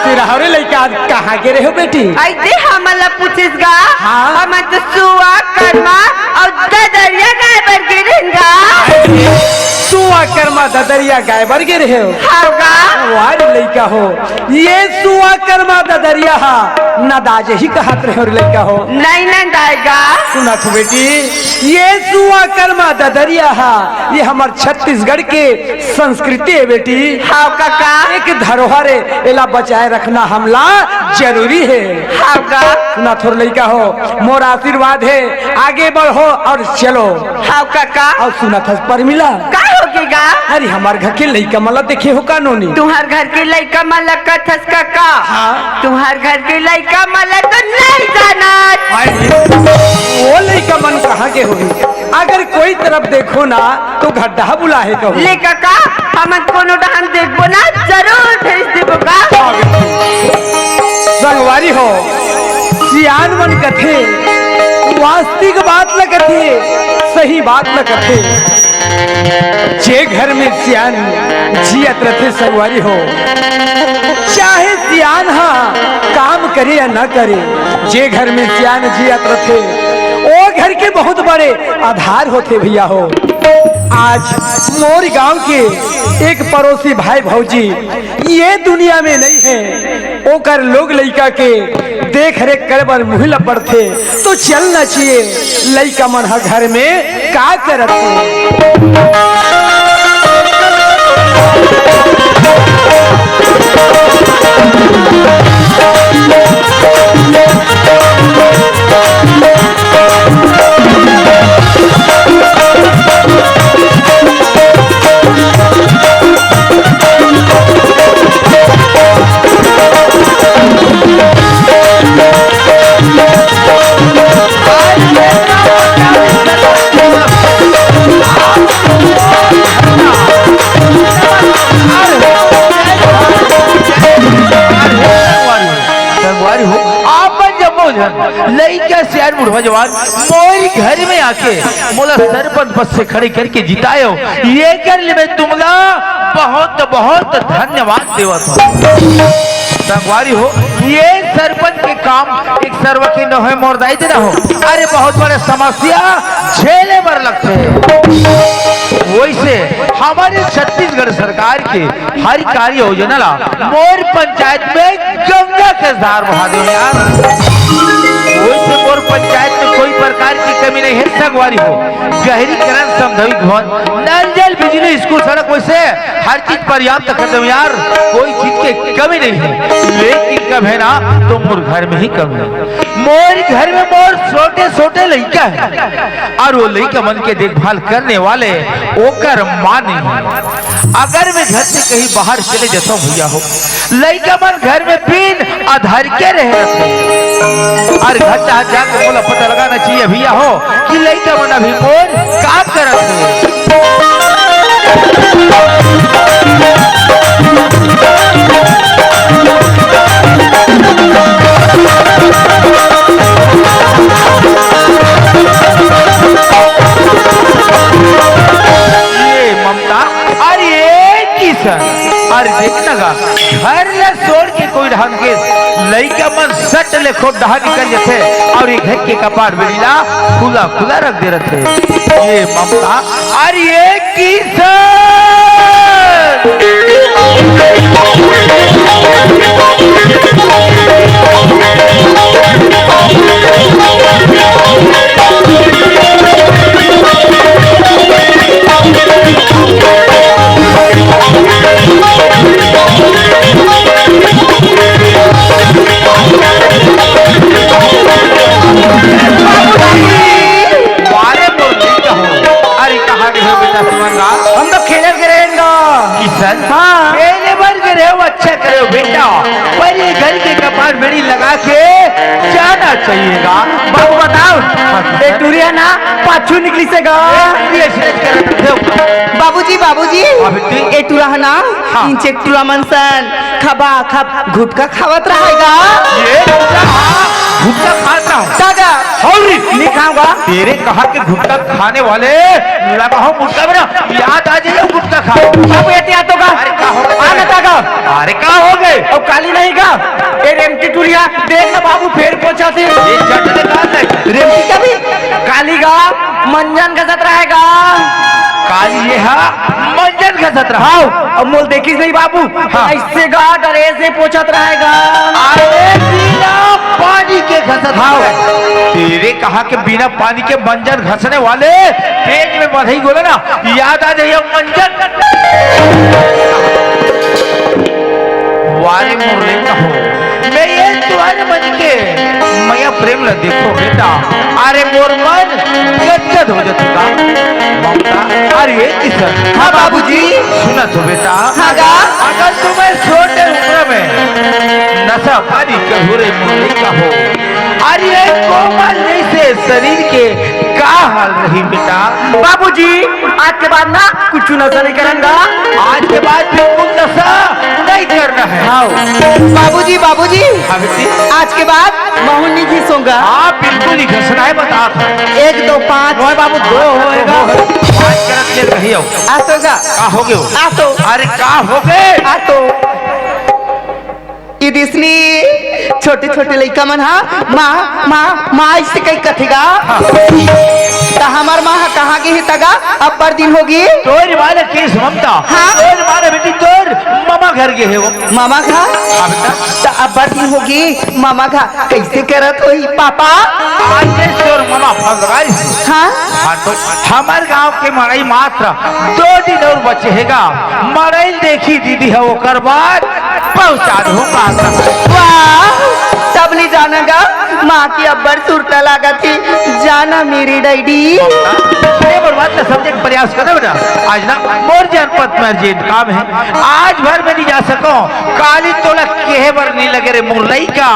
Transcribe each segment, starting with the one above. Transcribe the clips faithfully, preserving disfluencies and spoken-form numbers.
सिरहरे लइका, आज कहाँ गे रहे हो बेटी? अइसे हमन ला पूछिस गा? हाँ। हमन तो सुआ, करमा अउ ददरिया गाय बर गे रहेन गा। सुआ, करमा, ददरिया गाय बर गे रहे हो? हाँ गा। वाह रे लइका हो, ये सुआ, करमा, ददरिया हा नंदाय ही कहत रहे हो रे लइका हो। नहीं नंदाय गा। सुनत हो बेटी, ये सुआ, करमा, ददरिया हा, ये हमर छत्तीसगढ़ के संस्कृति हे बेटी। हाँ कका। एक धरोहर हे, एला बचाए रखना हमला जरूरी हे। हाँ का? सुनत हो रे लइका हो, मोर आशीर्वाद हे, आगे बढ़ो अउ चलो। हाँ कका। अउ सुनत हस परमिला? का होगे गा? अरे हमर घर के लइका मन ला देखे हो का नोनी? तुंहर घर के लइका मन ला कथस कका? हाँ। तुंहर घर के लइका मन ला तो नहीं जानत। अरे, वो लइका मन कहाँ के होही? अगर कोई तरफ देखो ना, तो गड्ढा बुलाहे कहूँ। ले कका, हमन कोनो डहन देखबो ना, जरूर भेज देबो का। संगवारी हो, सियान मन कथे, वास्तविक बात ल कथे, सही बात ल कथे। जे घर में सियान जियत रथे संगवारी हो, चाहे सियान हा काम करे या ना करे, जे घर में सियान जियत रथे, ओ घर के बहुत बड़े आधार होथे भैया हो। आज मोर गांव के एक पड़ोसी भाई भौजी ये दुनिया में नहीं है, ओकर लोग लइका के देख रेख करे बर मुही ल पड़थे, तो चलना चाहिए। लइका मन ह घर में का करत हे? संगवारी हो, आप मन जम्मो झन, लइका, सियान, बुढ़वा, जवान, मोर घर में आके मोला सरपंच पद से खड़े करके जिताए हो, एकर लिए मैं तुमला बहुत, बहुत धन्यवाद देवत हूँ। संगवारी हो, ये सरपंच के काम एक सर्व के नोहे मोर दाई दे रहो। अरे, बहुत बड़े समस्या झेले बर लगथे। वैसे हमर छत्तीसगढ़ सरकार के हर कार्य योजना ला मोर पंचायत में गंगा के धार बहा देव यार। वैसे मोर पंचायत में कोई प्रकार की कमी नहीं है संगवारी हो। गहरीकरण, सामुदायिक भवन, नल जल, बिजली, स्कूल, सड़क, वैसे हर चीज पर्याप्त कर देव यार, कोई चीज के कमी नहीं है। लेकिन कब है ना, तो मोर घर में ही कमी है। मोर घर में मोर छोटे छोटे लइका है, अउ वो लइका मन के देखभाल करने वाले ओकर माँ नहीं है। अगर मैं घर से कहीं बाहर चले जाता हूँ भैया हो, लइका मन घर में बिन आधार के रहे रहथे। अउ घर तक जाके मोला पता लगाना चाहिए भैया हो कि लइका मन अभी मोर का करत हे। ये ममता, अरे ये किसन, अरे देखना गा, घर ले छोड़ के कोई डहन के लइका मन सट ले खोट डहा निकल जथे अउ ये घर के कपाट बेड़ी ला खुला खुला रख दे रथे। ये ममता, अरे ये किसन। बारे बोल नहीं कहो। अरे कहाँ गए हो बेटा सुमन लाल? हम तो खेलत गए रहेन गा। किसन? हाँ। खेले बर गए हो, अच्छा करे हो बेटा, पर ये घर के कपाट बेड़ी लगा के जाना चाहिए गा। बाबू बताओ, हाँ, किसन? ए टुरी हे ना, पाछू निकली से गा। ये ऐसे करत हो। बाबूजी, बाबूजी, हाँ, बेटी। ए टुरा हे ना, हाँ। इंचे टुरा मन सन खबा खब गुटखा खावत रहेगा। ये टुरा, हाँ। गुटखा खाता हूँ। दादा। अउर नहीं खाऊंगा। तेरे कहा के गुटखा खाने वाले, लगाओ गुटखा मेरा, याद आ जाए गुटखा खा। अब ये क्या तो का? अरे का हो गए? आना दादा। अरे का हो गए? अब काली नहीं का? ए रेमटी टुरिया, देख ना बाबू, फेर पोछा थे। ये चटने का है? रेमटी का भी? काली का मंजन घसत रहेगा। काली ये हा मंजन घसत रहा। हाँ, अब मोल देखिस नहीं बाबू, हाँ। ऐसे गा डरे से पोछत रहेगा। अरे बिना पानी के घसत हाँ। रहा। तेरे कहा के बिना पानी के मंजन घसने वाले, पेट में बधई गोला ना, याद आ जाइए मंजन। वारे मोर लइका हो, मैं ये तुम्हारे मन के मया प्रेम ला देखो बेटा। अरे मोर मन गदगद हो जाते का ममता। अरे ये किसन। हाँ बाबूजी। सुना तो बेटा। हाँ गा। अगर तुम्हें छोटे उम्र में नशा पानी करूरे मोर लइका हो, अरे ये कोमल जैसे शरीर के का हाल रही बेटा? बाबूजी, आज के बाद ना कुछ नशा नहीं करूंगा। आज के बाद बिल्कुल नशा नहीं करना है। हाँ। बाबूजी, बाबूजी, हाँ बेटी। आज के बाद महू नहीं घिसूंगा। हाँ, बिल्कुल नहीं घिसना है, बता। एक, दो, पाँच। ओए बाबू, दो होएगा। पाँच करत ले रही हो। आ तो गा। का हो गयो? आ तो। अरे का हो गए? आ तो। ई दिसनी छोटे-छोटे लइका मन हा, "माँ, माँ, माँ," अइसे कहि कथे गा। हाँ। त हमर माँ हा कहाँ गे हे त गा? अब्बड़ दिन होगे। तोर माँ ने केस ममता। हाँ। तोर माँ ने बेटी तोर ममा घर गे हे वो। ममा घर? हाँ बेटा। त अब्बड़ दिन होगे, ममा घर कइसे करत होही पापा? आज तोर ममा फंस गइस। हाँ। हाँ, तो हमर गांव के मड़ई मात्र दो दिन अउ बचे हे गा। मड़ई देखी दीदी ह, ओकर बाद पहुंचा दूंगा। वाह, तब ले जाना गा, माँ की अब्बड़ सुरता लागत हे, जाना मेरी डैडी। ये बर्बाद ना समझे के प्रयास करे बेटा। आज ना मोर जनपद में अर्जेंट काम हे, आज भर में नहीं जा सको। काली तोला केहे बर नहीं लगे रे मोर लइका,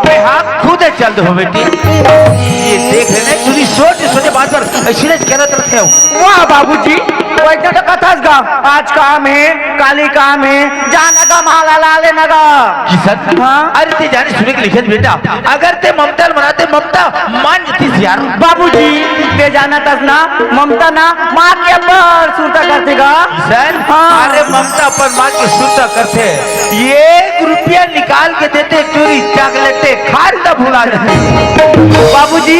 मैं हाँ खुद चल दो बेटी। ये देख रहे ना, तुझी सोच सोचे बात पर ऐसी करत रहते हो। वाह बाबूजी, वैसे तो कथस गा, आज काम हे, काली काम हे, जाना गा माला ला लेना गा। किसन? हाँ? अरे ते जाने सुने के लिखे बेटा, अगर ते ममता ल मनाते, ममता मान जतीस यार। बाबूजी, ते जानत हस ना, ममता ना माँ के अब्बड़ सुरता करथे गा। सर, हाँ। अरे ममता अपन माँ के सुरता करथे, एक रुपया निकाल के देते चोरी चॉकलेटे खान त भुला जाते। बाबूजी,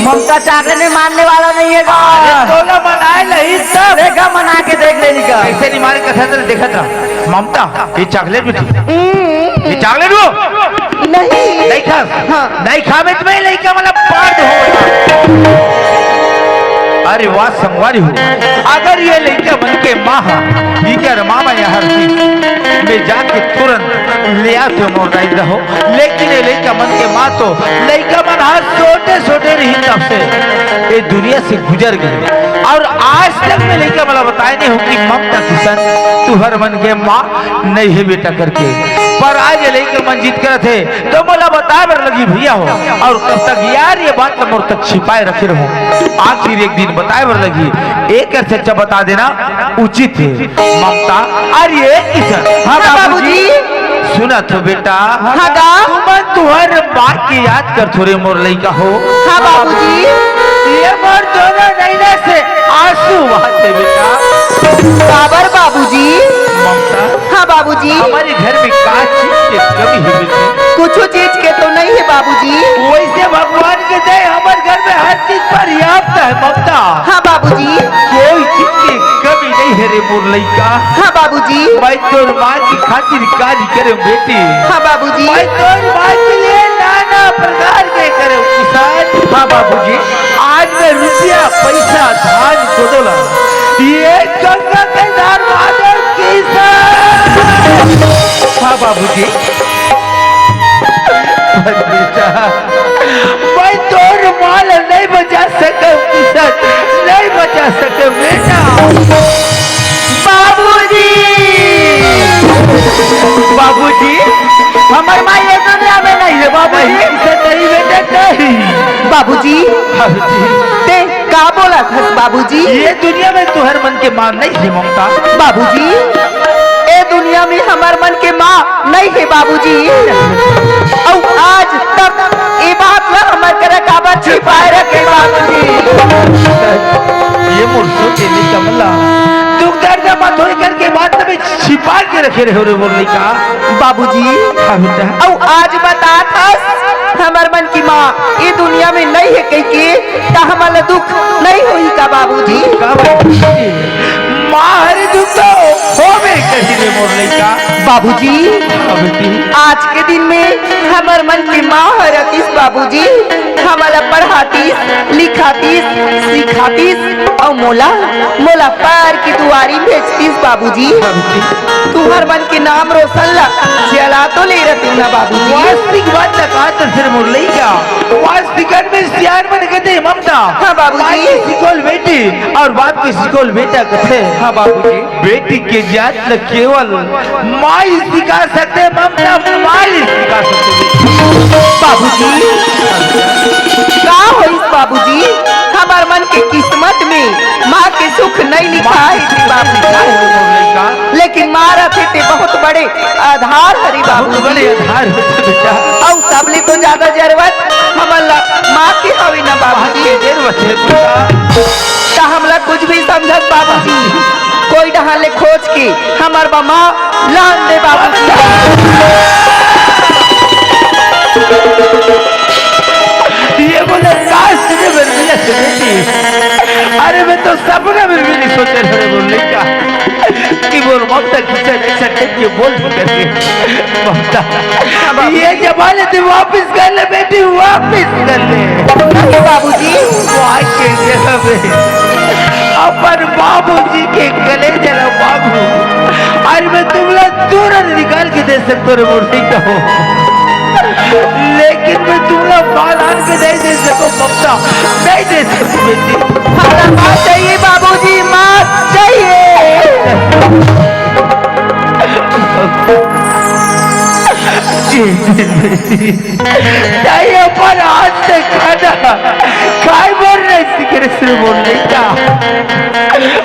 ममता चॉकलेट में मानने वाला नहीं है गा। अरे तोला मनाए लही सब। देखा मना के देख लेनी का। ऐसे नहीं मारे कथा तो देखत रहा। ममता, ये चॉकलेट बेटी। हम्म। ये चॉकलेट वो? नहीं। नहीं खा? हाँ। नहीं खावे तो मैं लइका मतलब पार दो। अरे वाह संगवारी हो, अगर ये लइका मन के माँ हा, ये क्या रमा मैं यहाँ रही, मैं जाके तुरंत ले आते मोर राइड रहो। लेकिन ये लइका मन के माँ तो लइका मन हा छोटे छोटे रही तब से ये दुनिया से गुजर गई। अउ आज तक मैं लइका मन ला बताए नहीं हूँ कि ममता किसन तुहर मन के माँ नहीं हे बेटा करके, पर आज ये लइका मन जिद करत हे, तो मोला बताए बर लगी भैया हो, अउ कब तक यार ये बात ला मोर तक छिपाए रखे रहो, आखिर एक दिन बताए बर लगी, एक से अच्छा बता देना उचित हे। ममता, अरे ये किसन? हाँ हाँ बाबूजी। बाबूजी। सुनत हो बेटा? हाँ गा। तुमन तुहर माँ के याद करथो रे मोर लइका हो। हाँ बाबूजी। ये मोर दोनों नैना से आंसू बहाथे बेटा। काबर बाबूजी? ममता। हाँ बाबूजी। हमर घर में का चीज के कमी हे बेटी? कुछू चीज के तो नहीं हे बाबूजी। वैसे भगवान के दया हमर घर में हर चीज पर्याप्त हे ममता। हाँ बाबूजी। कोई चीज के कमी नहीं हे रे मोर लइका। हाँ बाबूजी। मैं तोर माँ की खातिर का नहीं करे बेटी। हाँ बाबूजी। मैं तोर माँ के लिए नाना प्रकार के करे किसन। हाँ बाबूजी। आज मैं रुपया, पैसा, धान, कोदोला, ये गंगा के धार महादेव किसन। हाँ बाबूजी। बेटा, मैं तोर माँ ला नहीं बचा सकव किसन, नहीं बचा सकव बेटा। बाबूजी, बाबूजी, हमर माँ ये दुनिया में नहीं हे बाबूजी। नहीं, किसन नहीं बेटा, नहीं। बाबूजी, बाबूजी। ते का बोलत हस बाबूजी? ये दुनिया में तुहर मन के माँ नहीं हे ममता। बाबूजी, ए दुनिया में हमर मन के माँ नहीं हे बाबूजी। अउ आज तक ए बात ल मत करा, काबर छिपाए रखे बाबूजी? ये मोर सोचे नहीं कमला, दुख दर्द मत होए करके बात में छिपा के रखे रहे हो रे मोर लइका। बाबूजी, हाँ बेटा। अउ आज बतात हस, हमर मन की माँ ये दुनिया में नहीं है कह के, त हमला दुख नहीं होही का बाबूजी? का बाबूजी? माँ हर दुख तो होबे कही रे मोर लइका। बाबूजी, हाँ बेटी। आज के दिन में हमर मन के माँ हर अतिस बाबूजी, हमला पढ़ातिस, लिखातिस, सिखातिस, अउ मोला, मोला पर की दुआरी भेजतिस बाबूजी। हाँ बेटी। तुहर मन के नाम रोशन ला जला तो ले रहे ना बाबूजी। वास्तविक बात ला कहा तो फिर मोर लइका, वास्तविक में सियान मन कहते ममता। हाँ बाबूजी। माँ की सिकोल बेटी और बाप की सिकोल बेटा कथे। हाँ बाबूजी। बेटी के जात ल केवल माई सिखा सकथे, ममता माई सिखा सकथे। बाबूजी, का होइस बाबूजी? हमर मन के किस्मत में माँ के सुख नहीं लिखा है जी बाबूजी। लेकिन माँ रथे ते बहुत बड़े आधार हरी बाबूजी। बहुत बड़े आधार होथे बेटा। अउ सबले तो ज्यादा जरूरत हमन ला माँ के हवे ना बाबूजी। जरूरत है बेटा। त हमला कुछ भी समझत बाबूजी, कोई डहार ले खोज के हमर बमा लान दे बाबूजी। ये बोले काश तुझे मेरे मिले से बेटी। अरे मैं तो सपना में भी नहीं सोचे रे वो लइका कि वो ममता किसे ऐसा करके बोल दी करके। ममता, ये जमाने से वापस कर ले बेटी, वापस कर ले। नहीं बाबूजी। वो आज के जगह पे अपन बाबूजी के गले जला बाबू। आज मैं तुमला दूर निकाल के दे सकता रे मोर लइका हो, लेकिन मैं तुमला माल आन के नहीं दे सको ममता, नहीं दे सको बेटी। हमारा माँ चाहिए बाबूजी, माँ चाहिए। ताई अपन हाथ से खाना खाए बर नहीं सिखे रे मोर लइका।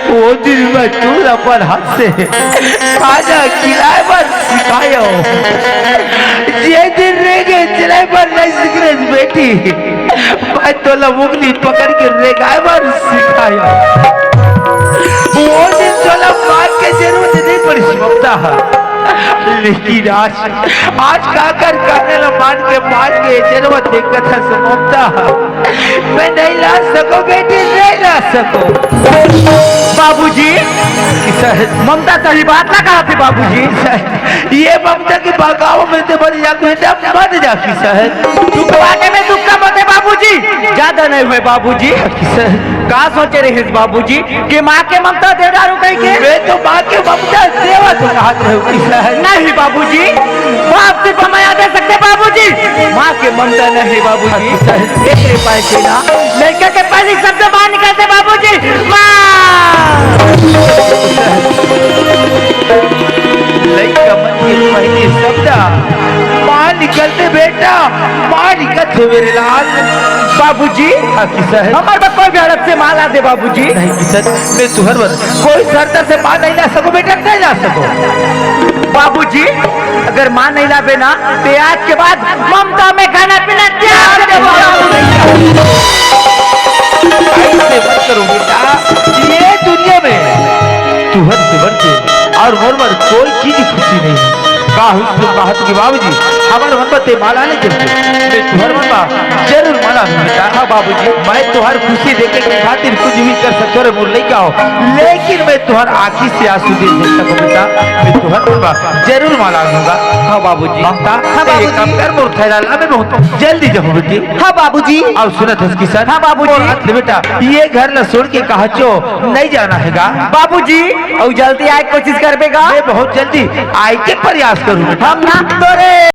वो दिन मैं तू अपन हाथ से खाना खिलाए बर सिखायो। जे दिन रेंगे चलाए बर नहीं सिखे रे बेटी, मैं तोला उंगली पकड़ के रेंगाए बर सिखायो। वो दिन तोला मार के जरूरत नहीं पड़ी ममता। लेकिन आज, आज काकर काने ला मान के, मान के जरूरत देखत हस ममता। मैं नहीं ला सको बेटी, नहीं ला सको। बाबूजी, सर। ममता सही बात ना कहा थी बाबूजी। सर, ये ममता की बहकावा में से बन जा बेटा, मत जा की सर। दुख बाटे में दुख कम होथे बाबूजी, ज्यादा नहीं होय बाबूजी। सर। का सोचे रहे बाबूजी? कि माँ के ममता दे डारू कहि के? मैं तो माँ के ममता देवा तो कहत रहूं कि सर। नहीं बाबूजी, बाप से मया दे सकथे बाबूजी, माँ के ममता नहीं बाबूजी। सर। एक रुपए के ना, लइका के पहली शब्द बाहर निकलथे बाबूजी, माँ। लइका मन के पहली शब्द माँ निकलथे बेटा, माँ निकलथे मेरे लाल। बाबूजी, हाँ, किशन। हमर बर कोई भी हालत से माँ ला दे बाबूजी। नहीं किशन, मैं तुहर बर कोई शर्त से माँ नहीं ला सको बेटा, नहीं ला सको। बाबूजी, अगर माँ नहीं लाबे ना, ते आज के बाद ममता में खाना पीना त्याग दे बाबूजी। ऐसे मत करो बेटा, ये दुनिया में तुहर से बढ़ के और मोर बर कोई चीज खुशी नहीं है। का हुई तो कहत कि बाबूजी, हमर मन बर ते माला ले चलते, मैं तुहर मन बर जरूर माला लूं बेटा। हाँ बाबूजी, मैं तुहर खुशी देखे के खातिर कुछ भी कर सकतो रे मोर लइका हो, लेकिन मैं तुहर आँखी से आंसू नहीं देख सको बेटा। मैं तुहर मन बर जरूर माला लूंगा। हाँ बाबूजी। ममता, हाँ तेरे बाबूजी। काम कर, मोर थैला ला, मैं बहुत जल्दी जाऊँ बेटी। हाँ बाबूजी। अब सुनत हस किशन? हाँ बाबूजी। मोर हाथ ले बेटा, ये घर ला छोड़ के कहाँ चो नहीं जाना है गा। बाबूजी, अउ जल्दी आए के कोशिश करबे गा। मैं बहुत जल्दी आए के प्रयास करूँ बेटा। हम ना तोरे